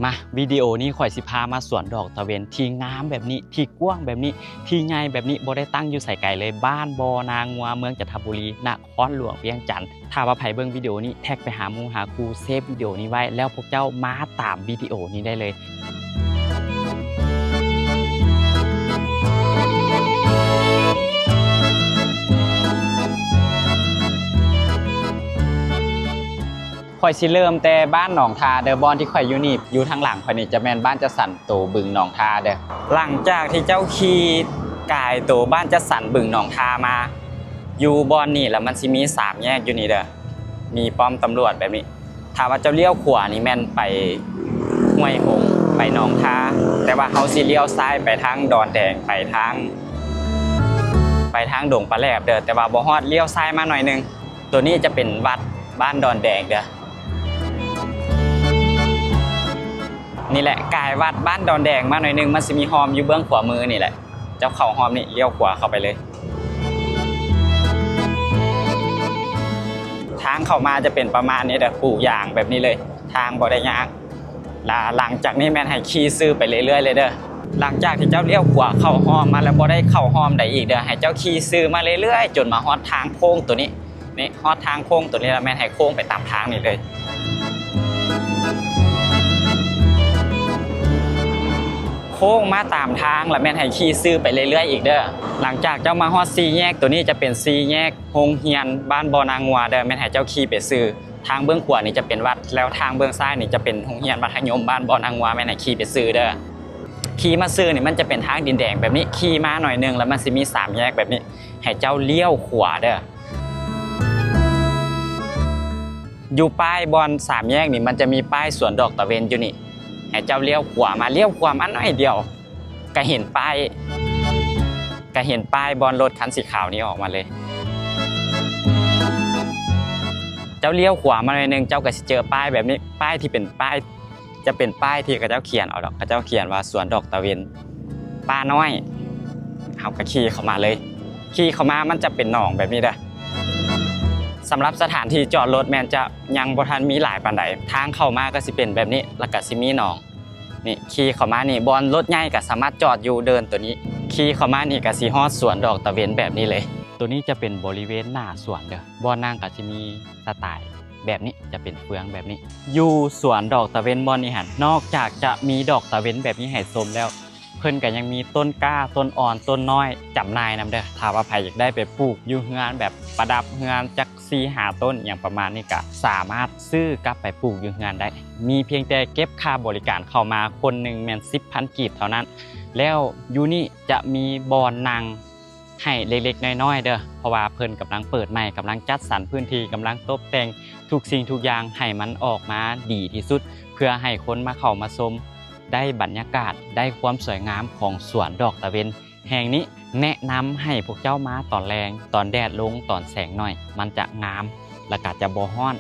ມາ ວິດີໂອນີ້ຂ້ອຍຊິພາມາສວນດອກຕາເວັນທີ່ງາມແບບນີ້ ທີ່ກວ້າງແບບນີ້ ທີ່ໃຫຍ່ແບບນີ້ ບໍ່ໄດ້ຕັ້ງຢູ່ໃສໄກເລີຍ ບ້ານບໍ່ນາງົວ ເມືອງຈັນທະບູລີ ນະຄອນຫຼວງວຽງຈັນ. ຖ້າວ່າໃຜເບິ່ງວິດີໂອນີ້ ແທັກໄປຫາໝູ່ຫາຄູ່ ເຊບວິດີໂອນີ້ໄວ້ ແລ້ວພວກເຈົ້າມາຕາມວິດີໂອນີ້ໄດ້ເລີຍ. ຂ້ອຍຊິເລີ່ມແຕ່ບ້ານໜອງທາເດີ ບ່ອນທີ່ຂ້ອຍຢູ່ນີ້ ຢູ່ທາງຫຼັງຂ້ອຍນີ້ຈະແມ່ນບ້ານຈັດສັນໂຕບຶງໜອງທາເດີ. ຫຼັງຈາກທີ່ເຈົ້າຂີ່ກາຍໂຕບ້ານຈັດສັນບຶງໜອງທາມາ ຢູ່ບ່ອນນີ້ລະມັນຊິມີສາມແຍກຢູ່ນີ້ເດີ ມີປ້ອມຕຳຫຼວດແບບນີ້. ຖ້າວ່າເຈົ້າລ້ຽວຂວານີ້ແມ່ນໄປຫ້ວຍຫົງ ໄປໜອງທາ ແຕ່ວ່າເຮົາຊິລ້ຽວຊ້າຍໄປທາງດອນແດງ ໄປທາງ ໄປທາງດົງປາແຫຼບເດີ ແຕ່ວ່າບໍ່ຮອດ ລ້ຽວຊ້າຍມາໜ້ອຍໜຶ່ງ. ໂຕນີ້ຈະເປັນວັດບ້ານດອນແດງເດີ. ນີ້ແຫຼະ ກາຍວັດບ້ານດອນແດງມາໜ້ອຍໜຶ່ງ ມັນຊິມີຮ່ອມຢູ່ເບື້ອງຂວາມືນີ້ແຫຼະ. ເຈົ້າເຂົ້າຮ່ອມນີ້ ລ້ຽວຂວາເຂົ້າໄປເລີຍ. ທາງເຂົ້າມາຈະເປັນປະມານນີ້ເດີ ປູຢາງແບບນີ້ເລີຍ ທາງບໍ່ໄດ້ຍາກ. ລະຫຼັງຈາກນີ້ແມ່ນໃຫ້ຂີ່ຊື່ໄປເລື້ອຍໆເລີຍເດີ. ຫຼັງຈາກທີ່ເຈົ້າລ້ຽວຂວາເຂົ້າຮ່ອມມາແລ້ວ ບໍ່ໄດ້ເຂົ້າຮ່ອມໃດອີກເດີ ໃຫ້ເຈົ້າຂີ່ຊື່ມາເລື້ອຍໆ ຈົນມາຮອດທາງໂຄ້ງໂຕນີ້. ນີ້ ຮອດທາງໂຄ້ງໂຕນີ້ລະແມ່ນໃຫ້ໂຄ້ງໄປຕາມທາງນີ້ເລີຍ. ໂຄ້ງມາຕາມທາງລະແມ່ນໃຫ້ຂີ່ຊື່ໄປເລື້ອຍໆອີກເດີ. ຫຼັງຈາກເຈົ້າມາຮອດສີ່ແຍກໂຕນີ້ ຈະເປັນສີ່ແຍກໂຮງຮຽນບ້ານບໍ່ນາງົວເດີ ແມ່ນໃຫ້ເຈົ້າຂີ່ໄປຊື່. ທາງເບື້ອງຂວານີ້ຈະເປັນວັດ ແລ້ວທາງເບື້ອງຊ້າຍນີ້ຈະເປັນໂຮງຮຽນມັດທະຍົມບ້ານບໍ່ນາງົວ ແມ່ນໃຫ້ຂີ່ໄປຊື່ເດີ. ຂີ່ມາຊື່ນີ້ມັນຈະເປັນທາງດິນແດງແບບນີ້ ຂີ່ມາໜ້ອຍໜຶ່ງລະມັນຊິມີສາມແຍກແບບນີ້ ໃຫ້ເຈົ້າລ້ຽວຂວາເດີ. ຢູ່ປ້າຍບ່ອນສາມແຍກນີ້ ມັນຈະມີປ້າຍສວນດອກຕາເວັນຢູ່ນີ້ ໃຫ້ເຈົ້າລ້ຽວຂວາມາ ລ້ຽວຂວາມາໜ້ອຍດຽວ ກະເຫັນປ້າຍ ກະເຫັນປ້າຍບ່ອນລົດຄັນສີຂາວນີ້ອອກມາເລີຍ. ເຈົ້າລ້ຽວຂວາມາໜ້ອຍໜຶ່ງ ເຈົ້າກະຊິເຈີປ້າຍແບບນີ້ ປ້າຍທີ່ເປັນປ້າຍ ຈະເປັນປ້າຍທີ່ເຂົາເຈົ້າຂຽນເອົາດອກ ເຂົາເຈົ້າຂຽນວ່າສວນດອກຕາເວັນປ່ານ້ອຍ. ເຮົາກະຂີ່ເຂົ້າມາເລີຍ ຂີ່ເຂົ້າມາມັນຈະເປັນໜອງແບບນີ້ເດີ. ສຳລັບສະຖານທີ່ຈອດລົດແມ່ນຈະຍັງບໍ່ທັນມີຫຼາຍປານໃດ ທາງເຂົ້າມາກະຊິເປັນແບບນີ້ ລະກະຊິມີໜອງ. ນີ້ ຂີ່ເຂົ້າມານີ້ ບ່ອນລົດໃຫຍ່ກະສາມາດຈອດຢູ່ເດີ່ນໂຕນີ້ ຂີ່ເຂົ້າມານີ້ກະຊິຮອດສວນດອກຕາເວັນແບບນີ້ເລີຍ. ໂຕນີ້ຈະເປັນບໍລິເວນໜ້າສວນເດີ ບ່ອນນັ່ງກະຊິມີສະໄຕແບບນີ້ ຈະເປັນເຟືອງແບບນີ້. ຢູ່ສວນດອກຕາເວັນບ່ອນນີ້ຫັ້ນ ນອກຈາກຈະມີດອກຕາເວັນແບບນີ້ໃຫ້ຊົມແລ້ວ ເພິ່ນກະຍັງມີຕົ້ນກ້າ ຕົ້ນອ່ອນ ຕົ້ນນ້ອຍ ຈຳໜ່າຍນຳເດີ. ຖ້າວ່າໃຜຢາກໄດ້ໄປປູກຢູ່ເຮືອນ ແບບປະດັບເຮືອນຈັກສີ່ຫ້າຕົ້ນ ຫຍັງປະມານນີ້ ກະສາມາດຊື້ກັບໄປປູກຢູ່ເຮືອນໄດ້. ມີພຽງແຕ່ເກັບຄ່າບໍລິການເຂົ້າມາຄົນໜຶ່ງແມ່ນສິບພັນກີບເທົ່ານັ້ນ. ແລ້ວຢູ່ນີ້ຈະມີບ່ອນນັ່ງໃຫ້ເລັກໆນ້ອຍໆເດີ ເພາະວ່າເພິ່ນກຳລັງເປີດໃໝ່ ກຳລັງຈັດສັນພື້ນທີ່ ກຳລັງຕົບແຕ່ງທຸກສິ່ງທຸກຢ່າງໃຫ້ມັນອອກມາດີທີ່ສຸດ ເພື່ອໃຫ້ຄົນມາເຂົ້າມາຊົມ ໄດ້ບັນຍາກາດ ໄດ້ຄວາມສວຍງາມຂອງສວນດອກຕາເວັນແຫ່ງນີ້. ແນະນຳໃຫ້ພວກເຈົ້າມາຕອນແລງ ຕອນແດດລົງ ຕອນແສງໜ້ອຍ ມັນຈະງາມ ລະກະຈະບໍ່ຮ້ອນ.